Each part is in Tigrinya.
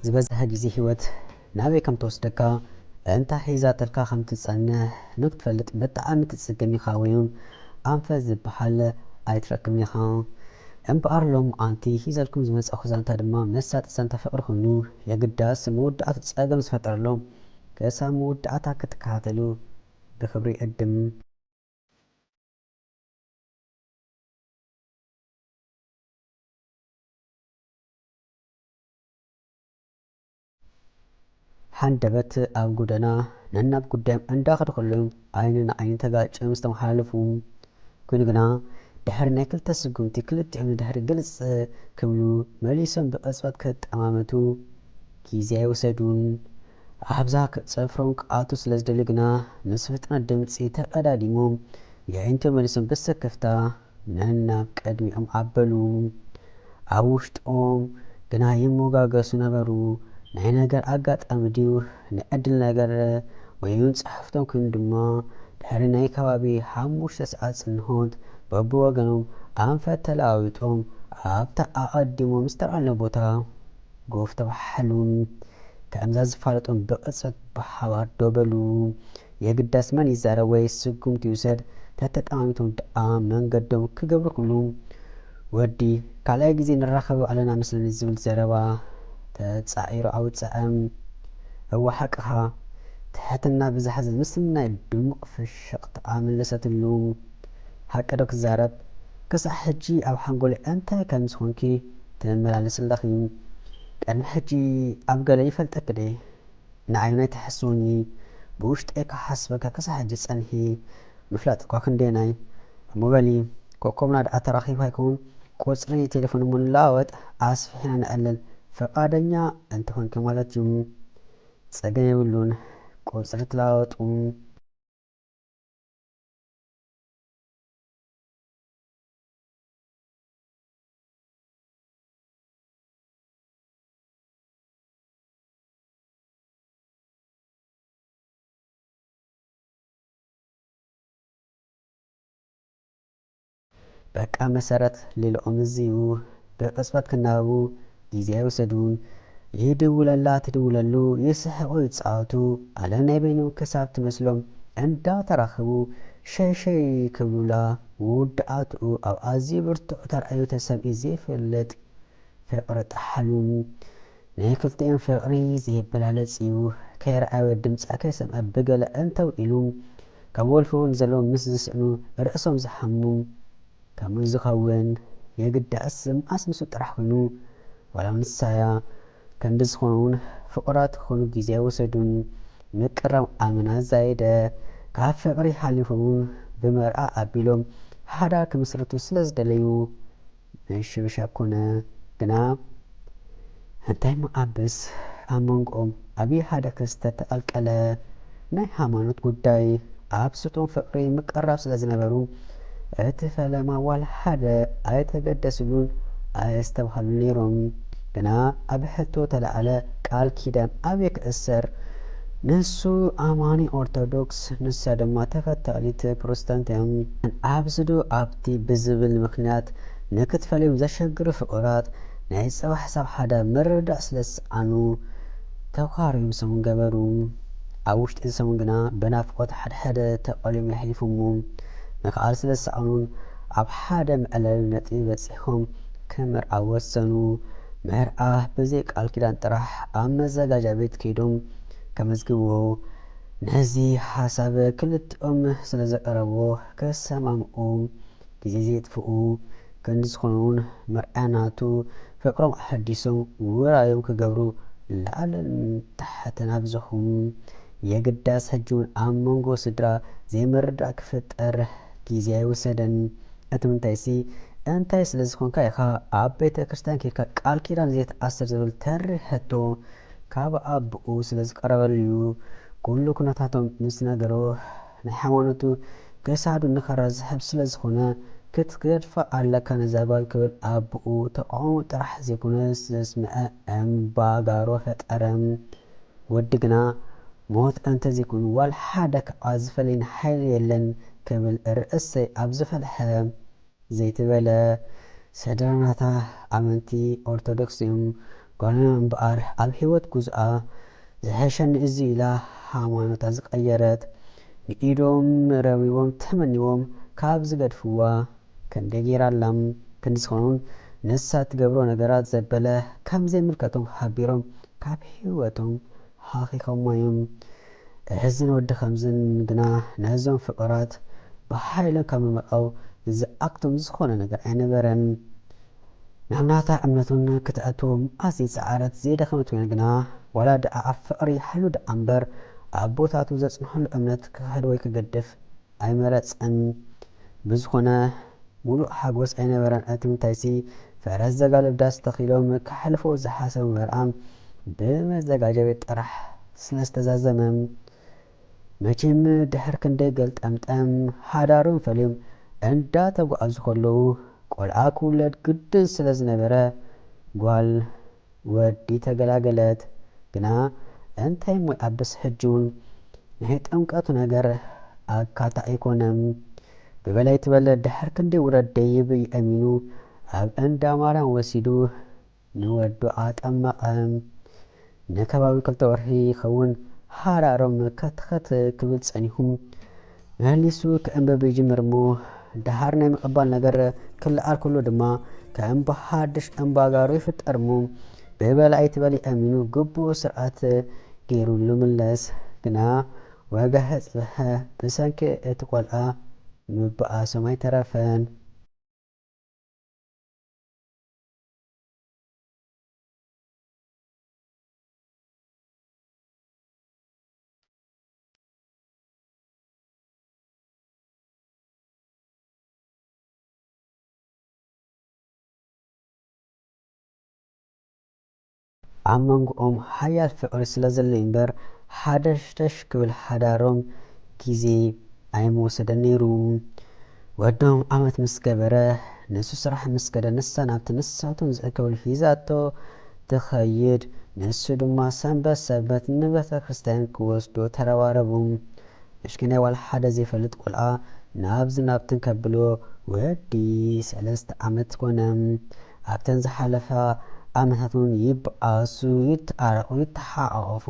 ዝበዝሐ ግዜ ህይወት ናበይ ከም ትወስደካ፣ እንታይ ሒዛትልካ ከም ትጸንሕ ንክትፈልጥ ብጣዕሚ ትጽገም ኢኻ፣ ወይ እውን ኣንፈት ዝበሃል ኣይትረክብን ኢኻ። እምበኣር ሎምዓንቲ ሒዘልኩም ዝመጻኹ ዛንታ ድማ መሳጢ ዛንታ ፍቕሪ ኮይኑ፣ የግዳስ መወዳእቱ ጸገም ዝፈጠረሎም ክሳብ መወዳእታ ክትከታተሉ ብኽብሪ እዕድም። ሃንደበት ኣብ ጎደና ነናብ ጉዳዮም እንዳኸዱ ከለዉ ዓይኒ ንዓይኒ ተጋጭዮም ዝተመሓላለፉ። ኮይኑ ግና ድሕሪ ናይ ክልተ ስጉምቲ ክልቲኦም ንድሕሪ ግልጽ ክብሉ መሊሶም ብቕጽበት ክጠማመቱ ግዜ ኣይወሰዱን። ኣብዛ ጽፍሮም ክኣቱ ስለ ዝደልዩ ግና ምስ ፍጥነት ድምጺ ተቐዳዲሞም የዒንቶም መሊሶም ብስክፍታ ነናብ ቅድሚኦም ኣበሉ። ኣብ ውሽጦም ግና ይሞጋገሱ ነበሩ። ናይ ነገር ኣጋጣሚ ድዩ፣ ናይ ዕድል ነገር፣ ወይ እውን ጽሕፍቶም ኮይኑ ድማ ድሕሪ ናይ ከባቢ ሓሙሽተ ሰዓት ጽንሆት በብወገኖም ኣንፈት ተለዋዊጦም ኣብታ ኣቐዲሞም ዝተራእነ ቦታ ጎፍ ተባሕሉ። ከምዛ ዝፋለጦም ብቕጽበት ብሓባር ደው በሉ። የግዳስ መን ይዛረብ ወይ ስጉምቲ ይውሰድ ተተጠማሚቶም ደኣ መንገዶም ክገብሩ ክብሉ፣ "ወዲ፣ ካልኣይ ግዜ ንራኸብ ኣለና መስለኒ" ዝብል ዘረባ ተጻዒሩ ኣውጸኣም። "እወ ሓቅኻ" ትሕትና ብዝሓዘ ምስናይ ድሙቕ ፍሽኽታ መለሰትሉ። "ሓቂ ዶ ክዛረብ? ክሳዕ ሕጂ ኣብ ሓንጎለይ እንታይ ከም ዝኾንኪ ትመላለሲ ኣለኺ። ቅድሚ ሕጂ ኣብ ገለ ይፈልጠኪ ድየ? ንዓይ ናይ ትሕስውኒ፣ ብውሽጠይ ክሓስበካ ክሳዕ ሕጂ ጸኒሒ። ምፍላጥ እኳ ክንደየናይ። እሞ በሊ፣ ኮኮብና ደኣ ተራኺብካ ይከውን? ቁጽሪ ቴሌፎን እሞ ንለዋወጥ፣ ኣስፊሕና ነዕልል። ፍቓደኛ እንተኾንኪ ማለት እዩ። ጸገም የብሉን፣ ቁጽሪ ትለዋወጡ።" በቃ መሰረት ሌላኦም እዚዩ። ብቕጽበት ክናበቡ ግዜ ኣይወሰዱን። ይድውለላ ትድውለሉ፣ ይስሕቑ ይጻወቱ፣ ዓለም ናይ በይኖም ክሳብ ትመስሎም እንዳተራኸቡ ሸይሸይ ክብሉላ፣ መወዳእትኡ ኣብ ኣዝዩ ብርቱዕ ተራእዩ ተሰምዒ ዘይፈልጥ ፍቕሪ ጠሓሉ። ናይ ክልቲኦም ፍቕሪ ዘይበላለጽ እዩ። ከይረኣየ ድምጻ ከይሰምዐ ብገለ እንተው ኢሉ፣ ካብ ወልፊ እውን ዘለዎም ምስ ዝስእኑ ርእሶም ዝሓሙ። ከምኡ ዝኸውን የግዳስ መዓስ ምስኡ ጥራሕ ኮይኑ፣ ዋላ ንሳያ ክንዲ ዝኾኑ እውን ፍቑራት ክኾኑ ግዜ ኣይወሰዱን። ምቅራብ ኣመና ዛየደ። ካብ ፍቕሪ ሓሊፎም እውን ብመርዓ ኣቢሎም ሓዳር ክምስርቱ ስለ ዝደለዩ፣ ምሽብሻብ ኮነ። ግና እንታይ ምዓብስ ኣብ መንጎኦም ዓብዪ ሓደ ክስተት ተቐልቀለ። ናይ ሃይማኖት ጉዳይ። ኣብ ስቶም ፍቕሪ ምቅራብ ስለ ዝነበሩ፣ እቲ ፈለማ ዋላ ሓደ ኣይተገደስሉን ኣየስተብሃሉን ነይሮም። ግና ኣብ ሕቶ ተለዓለ፣ ቃል ኪዳን ኣበይ ክእሰር? ንሱ ኣማኒ ኦርቶዶክስ፣ ንሳ ድማ ተኸታሊት ፕሮቴስታንት እዮም። ኣብዝዶ ኣብቲ ብዝብል ምኽንያት ንክትፈልዮም ዘሸግሩ ፍቑራት ናይ ጽባሕ ሳብ ሓደ ምርድዳእ ስለ ዝሰኣኑ፣ ተኳርዮም ሰሙን ገበሩ። ኣብ ውሽጢ እዚ ሰሙን ግና ብናፍቖት ሓድሕደ ተቐልዮም የሕሊፉሞ። ምኽኣል ስለ ዝሰኣኑን ኣብ ሓደ መዕለሊ ነጥቢ በጺሖም ክምርዓው ወሰኑ። መርዓ ብዘይ ቃል ኪዳን ጥራሕ ኣብ መዘጋጃ ቤት ከይዶም ከመዝግብዎ። ነዚ ሓሳብ ክልቲኦም ስለ ዘቀረብዎ ክሰማምኡ ግዜ ዘየጥፍኡ፣ ክንዲ ዝኾኑ እውን መርዓያ ናቱ ፍቕሮም ኣሐዲሶም ውራዮም ክገብሩ ላዕልን ታሕትን ኣብዝኹ። የግዳስ ሕጂ እውን ኣብ መንጎ ስድራ ዘይምርድዳእ ክፍጠር ግዜ ኣይወሰደን። እቲ ምንታይሲ፣ "እንታይ ስለ ዝኾንካ ኢኻ ኣብ ቤተ ክርስቲያን ኬድካ ቃል ኪዳን ዘይትኣስር?" ዝብል ተሪር ሕቶ ካብ ኣቦኡ ስለ ዝቀረበሉ እዩ። ኩሉ ኩነታቶም ምስ ነገሮ፣ ናይ ሃይማኖቱ ክሳዱ ንኸራ ዝሕብ ስለ ዝኾነ፣ "ክትገድፋ ኣለካ ነዛ ጓል" ክብል ኣቦኡ ተቃውሞ ጥራሕ ዘይኮነ ዘስምዐ እምባጋሮ ፈጠረ። ወዲ ግና፣ "ሞት እንተዘይኮይኑ ዋላ ሓደ ካብኣ ዝፈልየኒ ሓይሊ የለን" ክብል ርእሰይ ኣብ ዝፈልሐ፣ ዘይትበለ፣ ስድራ ናታ ኣመንቲ ኦርቶዶክስ እዮም። ጓልና እምበኣር ኣብ ህይወት ጉዞኣ ዝሕሸኒ እዚ ኢላ ሃይማኖታ ዝቐየረት፣ ንኢዶም ረዊቦም ተመኒዎም ካብ ዝገድፍዋ ክንደይ ገይራላም። ክንዲ ዝኾኑን ንሳ ትገብሮ ነገራት ዘበለ ከም ዘይምልከቶም ሓቢሮም ካብ ህይወቶም ሓኺኾሞ እዮም። እዝን ወዲ ከምዝን ግና ነዞም ፍቕራት ብሓይሎም ካብ ምምርዓው ዝኣክቶም ዝኾነ ነገር ኣይነበረን። ናብ ናታ እምነቱን ክትኣትዎም ኣዝዩ ጸዓረት ዘይደኸመት ኮይና ግና ዋላ ደኣ ኣብ ፍቕሪ ሓይሉ ደኣ እምበር ኣብ ቦታቱ ዘጽንሐሉ እምነት ክኽሕድ ወይ ክገድፍ ኣይመረጸን። ብዝኾነ ሙሉእ ሓጎስ ኣይነበረን። እቲ ምንታይሲ ፈረስ ዘጋልብ ዳስ ተኺሎም ከሕልፎ ዝሓሰቡ መርዓም ብመዘጋጃ ቤት ጥራሕ ስለዝተዛዘመ መቸም ድሕር ክንደይ ገልጠምጠም ሓዳሮም ፈልዮም እንዳተጓዓዙ ከለዉ ቆልዓ ክውለድ ግድን ስለ ዝነበረ ጓል ወዲ ተገላገለት። ግና እንታይ እሞ ይኣብስ ሕጂ እውን ናይ ጥምቀቱ ነገር ኣካታ ኣይኮነን። ብበላይ ትበለ ድሕር ክንደይ ውረድ ደይብ ይእሚኑ ኣብ እንዳ ማርያም ወሲዱ ንወዱ ኣጠመቐ። ንከባቢ ክልተ ወርሒ ይኸውን ሓዳሮም ከትኸት ክብል ጸኒሑ። መሊሱ ክእንበብ ይጅምር እሞ ደሃር ናይ ምቕባል ነገር ክለዓል ከሎ ድማ ከም ብሓድሽ እምባጋሩ ይፍጠር እሞ ብበላዒ ትበሊ ኣሚኑ ግቡእ ስርዓት ገይሩሉ ምለስ። ግና ዋጋ ህጽብሐ ብሰንኪ እቲ ቆልዓ ምብኣሶም ኣይተረፈን። ኣብ መንጎኦም ሓያል ፍቕሪ ስለ ዘሎ እምበር ሓደሽደሽ ክብል ሓዳሮም ግዜ ኣይምወሰደን ነይሩ። ወዶም ዓመት ምስ ገበረ ንሱ ስራሕ ምስ ከደ ንሳ ናብቲ ንሳቶም ዝእከብሉ ሒዛቶ ትኸይድ። ንሱ ድማ ሰንበት ሰንበት ንቤተ ክርስቲያን ክወስዶ ተረባረቡ። ምሽኪናይ ዋላ ሓደ ዘይፈልጥ ቆልዓ ናብዚ ናብትን ከብሎ ወዲ ሰለስተ ዓመት ኮነ። ኣብተን ዝሓለፋ ዓመታት እውን ይበኣሱ፣ ይተዓረቑ፣ ይተሓቓቐፉ፣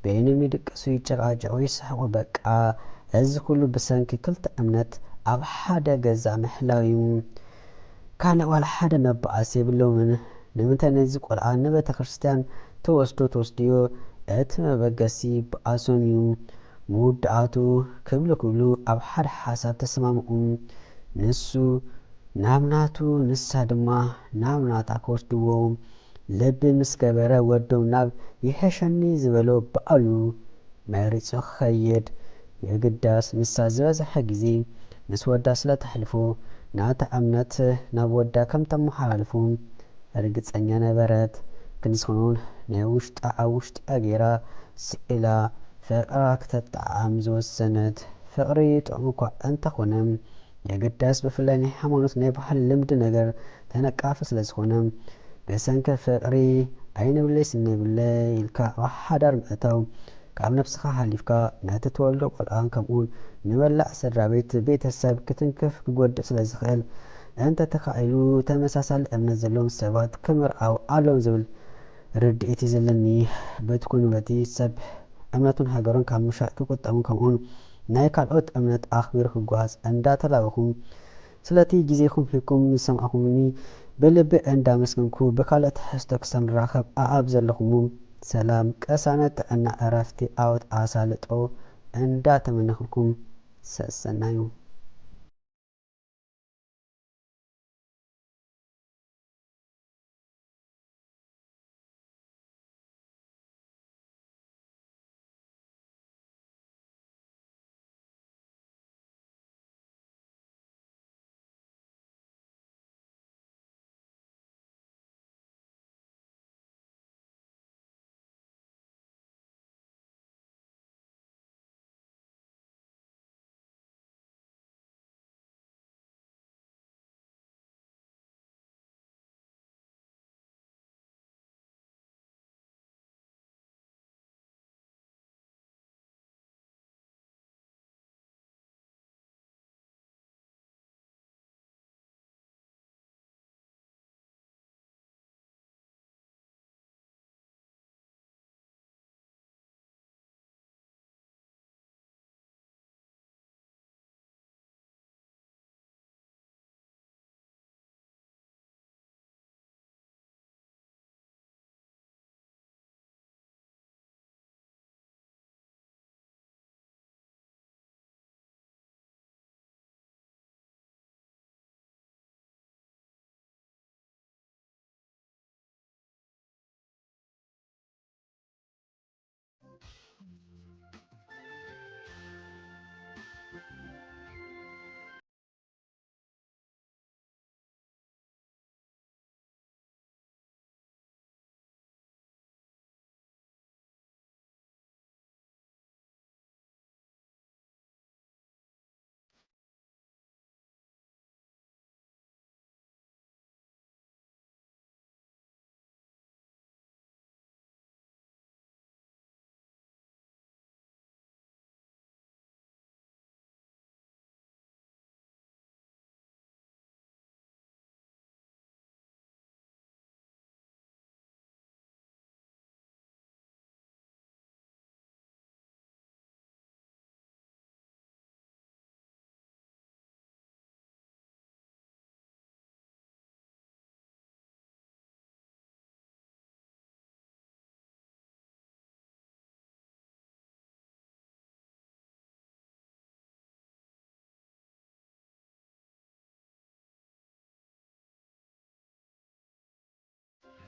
በይኖም ይድቅሱ፣ ይጨቃጨቑ፣ ይስሕቑ። በቃ እዚ ኩሉ ብሰንኪ ክልተ እምነት ኣብ ሓደ ገዛ ምሕላው እዩ። ካልእ ዋላ ሓደ መበኣሲ የብሎምን። ንምንታይ ነዚ ቆልዓ ንቤተ ክርስቲያን ተወስዶ ተወስድዮ? እቲ መበገሲ ይበኣሶም እዩ። መወዳእቱ ክብሉ ክብሉ ኣብ ሓደ ሓሳብ ተሰማምዑ። ንሱ ናብ ናቱ፣ ንሳ ድማ ናብ ናታ ክወስድዎ። ልቢ ምስ ገበረ ወዶም ናብ ይሕሸኒ ዝበሎ በዓሉ መሪጹ ክኸይድ የግዳስ ንሳ ዝበዝሐ ግዜ ምስ ወዳ ስለ ተሕልፎ ናታ እምነት ናብ ወዳ ከም ተመሓላልፎ ርግጸኛ ነበረት። ክንዲ ዝኾኑን ናይ ውሽጣ ኣብ ውሽጣ ገይራ ስኢላ ፍቕራ ክተጣዕም ዝወሰነት። ፍቕሪ ጥዑም እኳ እንተኾነ የግዳስ ብፍላይ ናይ ሃይማኖት ናይ ባህሊ ልምዲ ነገር ተነቃፊ ስለ ዝኾነ ብሰንኪ ፍቕሪ ኣይንብለይ ስኒ ይብለይ ኢልካ ኣብ ሓዳር ምእታው ካብ ነብስኻ ሓሊፍካ ነቲ ትወልዶ ቆልዓ ከምኡውን ንመላእ ስድራ ቤት ቤተሰብ ክትንክፍ ክጎድእ ስለ ዝኽእል እንተ ተኻኢሉ ተመሳሳሊ እምነት ዘለዎም ሰባት ክምርዓው ኣለዎም ዝብል ርድኢት እዩ ዘለኒ። በቲ ኩኑ በቲ ሰብ እምነቱን ሃገሩን ካብ ምሻጥ ክቁጠቡ ከምኡውን ናይ ካልኦት እምነት ኣኽቢሩ ክጓዝ እንዳተላበኹም ስለቲ ግዜኹም ሂብኩም ዝሰማዕኹምኒ ብልቢ እንዳመስገንኩ ብካልእ ትሕዝቶ ክሳብ ንራኸብ ኣኣብ ዘለኹም ሰላም፣ ቅሳነት፣ ጥዕና፣ ዕረፍቲ፣ ዓወት፣ ኣሳልጦ እንዳተመነኹልኩም ሰሰናዩ።